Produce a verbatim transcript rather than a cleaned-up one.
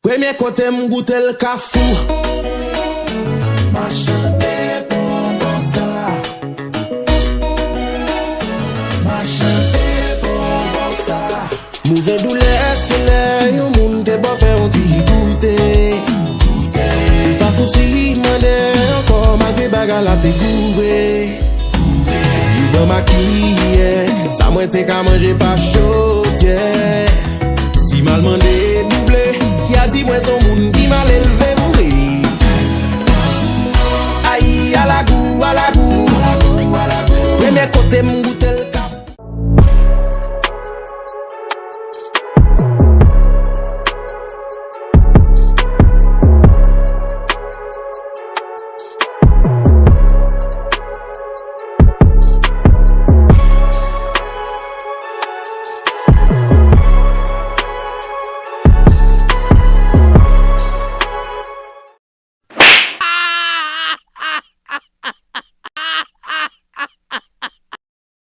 Premye kote m goute l Kafou. M a chante pou bòs sa. M a chante pou bòs sa. Move doulè se lè yon moun te ba w fè yon ti goute. Ou pa fouti mande ankò malgre bagay la te gou vre. Yo ban m a kiyè, sa mwen te ka manje pa chodyè. Si m al mande double, y a di mwen se yon moun